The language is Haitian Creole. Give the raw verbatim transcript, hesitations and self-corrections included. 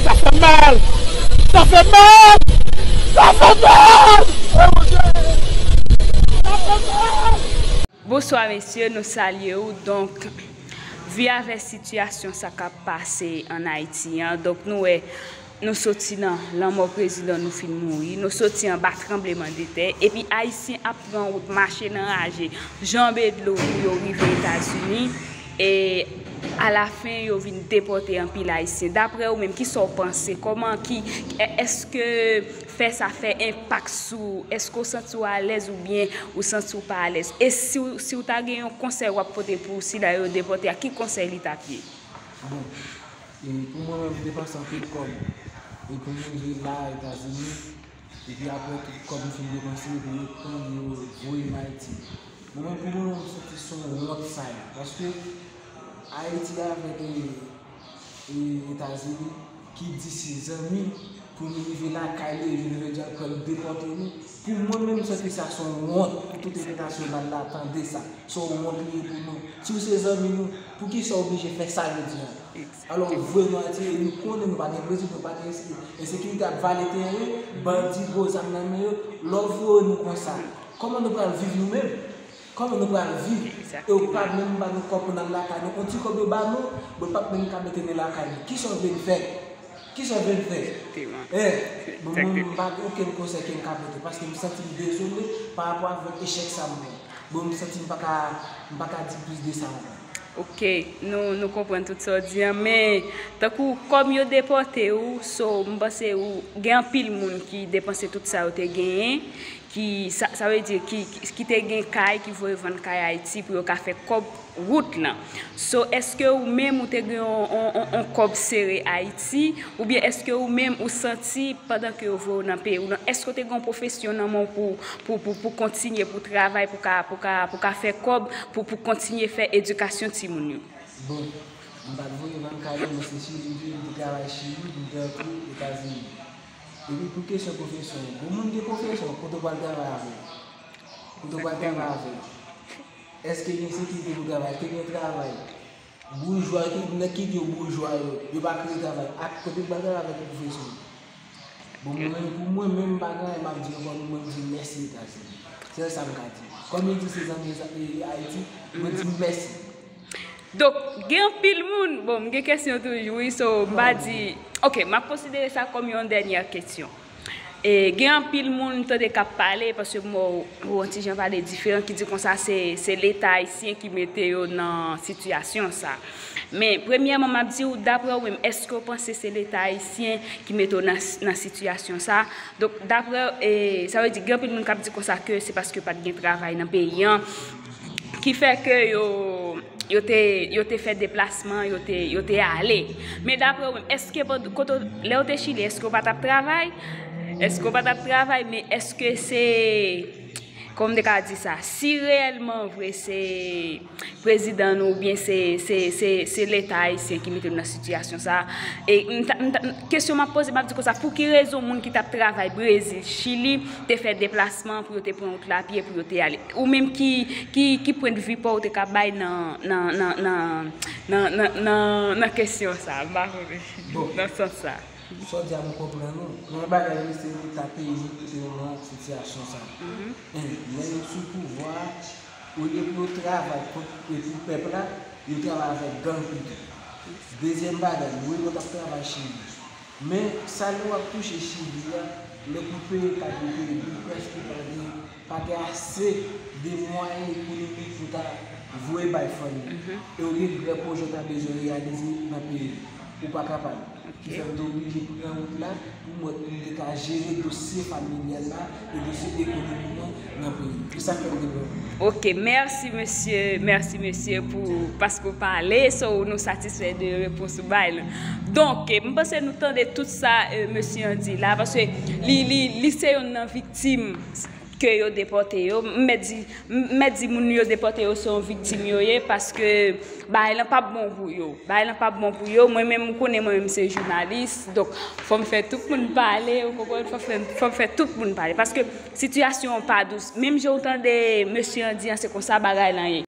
Ça fait mal! Ça fait mal! Ça fait mal! Oh mon Dieu! Ça fait mal! Bonswa mesye, nou salye w. Donk, vi avè sitiyasyon sa k ap pase ann Ayiti an, donk nou wè, nou soti nan lanmò prezidan nou fin mouri, nou soti anba tranblemanndetè, epi Ayisyen ap pran wout, mache nan raje, janbe dlo pou yo rive Etazini, e alafen yo vin depòte anpil Ayisyen. Daprè ou menm, kisa w panse? Kòman ki, èske fè sa fè enpak sou ou? Èske w santi w alèz oubyen ou santi w pa alèz? E si w, si w ta gen yon konsèy w ap pote pou sila yo depòte a, ki konsèy li t ap ye? Bon, e pou mwen menm, m depanse anpil kòb. E pou m rive la, Etazini, epi apre tout kòb m fin depanse, epi yo pran m, yo voye m Ayiti. Mwen menm, pou mwen menm, m santi se yon wont sa ye. Paske Ayiti avèk, e, e, Etazini, ki di se zanmi, pou nou rive lakay li, e jounen jodi a, pou l depòte nou. Pou mwen menm, m santi sa se yon wont pou tout entènasyonal la tande sa. Se yon wont li ye pou nou. Si w se zanmi nou, poukisa w oblije fè sa jodi a? Alò, voye nou Ayiti, e nou konnen nou pa gen prensip, nou pa gen ensekirite ap vale teren, bandi, gwo zam nan men yo, lè w voye nou konsa, kòman nou pral viv nou menm? Kòman nou pral viv? E yo pa menm ba nou kòb pou n al lakay nou. On ti kòb yo ba nou, bon, p ap menm ka mete nou lakay nou. Kisa w vle n fè? Kisa w vle n fè? Efektivman. Eh, bon, mwen, m pa gen okenn konsèy ke m ka pote, paske m santi m dezole pa rapò avèk echèk sa m pran. Bon, m santi m pa ka, m pa ka di plis de sa ankò. Ok, nou, nou konprann tout sa w di an, men tankou kòm yo depòte w, so, m panse ou gen anpil moun ki depanse tout sa yo te genyen, ki, sa, sa vle di, ki, ki, ki te gen kay, ki voye vann kay Ayiti pou yo ka fè kòb wout lan. So, èske ou menm ou te gen yon, yon, yon, yon kòb sere Ayiti, oubyen èske ou menm ou santi pandan ke yo voye w nan peyi w lan, èske w te gen yon pwofesyon nan men w pou, pou, pou, pou kontinye, pou travay, pou ka, pou ka, pou ka fè kòb, pou, pou kontinye fè edikasyon timoun yo? Bon, m pa t voye vann kay non, mwen se Chili m te ye, m te travay Chili, m te antre Etazini. Epi pou kesyon pwofesyon, bon, moun gen pwofesyon, kote w pral travay avè l? Kote w pral travay avè l? Èske gen sekirite pou travay? Èske gen travay? Boujwa, ki, nèg ki di yo boujwa yo, yo pa kreye travay. Ak kote yo pral travay avèk pwofesyon? Bon, mwen menm, pou mwen menm, m pa gen anyen m ap di ankò, mwen m di mèsi Etazini. Sèl sa m ka di. Kòm yo di se zanmi Ayiti, mwen di mèsi. Donk, gen anpil moun, bon, m gen kesyon toujou, wi, so, m pa di, ok, m ap konsidere sa kòm yon dènyè kesyon. E, gen anpil moun m tande k ap pale, paske m wè w, w yon ti jan pale diferan, ki di konsa se, se Leta ayisyen ki mete yo nan sitiyasyon sa. Men, premyèman, m ap di w, daprè w menm, èske w panse se Leta ayisyen ki mete w nan, nan sitiyasyon sa? Donk, daprè, e, sa vle di, gen anpil moun k ap di konsa ke se paske pa t gen travay nan peyi an, ki fè ke yo, yo te, yo te fè deplasman, yo te, yo te ale. Men daprè w menm, èske pand-, kote w, lè w te Chili, èske w pa t ap travay? Èske w pa t ap travay? Men èske se, kòman m te ka di sa? Si reyèlman vre se prezidan nou oubyen se, se, se, se Leta ayisyen ki mete nou nan sitiyasyon sa a. E m ta, m ta, m, kesyon m ap poze, m ap di konsa, pou ki rezon moun ki t ap travay Brezil, Chili, te fè deplasman pou yo te pran wout la pye, pou yo te ale? Ou menm ki, ki, ki pwendvi pa w ou te ka bay nan, nan, nan, nan kesyon sa a? M pa konnen. Bon. Nan sans sa a. Sa w di a, m konprann ou. Men yon bagay wi, se Leta peyi nou ki mete nou nan sitiyasyon sa a. Mhm. E, lè yo sou pouvwa a, olye pou yo travay kont, e pou pèp la, yo travay avèk gang pito. Dezyèm bagay, wi, yo t ap travay Chili. Men, sa nou ap touche Chili a, lè pou peye kat de kredi, prèske pa gen, pa gen ase de mwayen ekonomik pou ta voye bay fanmi. Mhm. E ou gen gran pwojè w ta bezwen reyalize nan peyi w, ou pa kapab. Ki fè m te oblije pran wout la pou m wè, pou m te ka jere dosye familyal la e dosye ekonomik mwen nan peyi m. Se sa k fè m te pran wout. Ok, mèsi mesye, mèsi mesye pou, paske w pale, so nou satisfè de repons ou bay lan. Donk, m panse nou tande tout sa, e, mesye an di la, paske li, li, li se youn nan viktim ke yo depòte yo. M mèt di, m mèt di moun yo depòte yo se yon viktim yo ye, paske bagay lan p ap bon pou yo. Bagay lan p ap bon pou yo. Mwen menm, ou konnen mwen menm se jounalis, donk fò m fè tout moun pale, ou konprann? Fò m fè, fò m fè tout moun pale, paske sitiyasyon an pa dous. Menm jan w tande mesye an di an, se konsa bagay lan ye.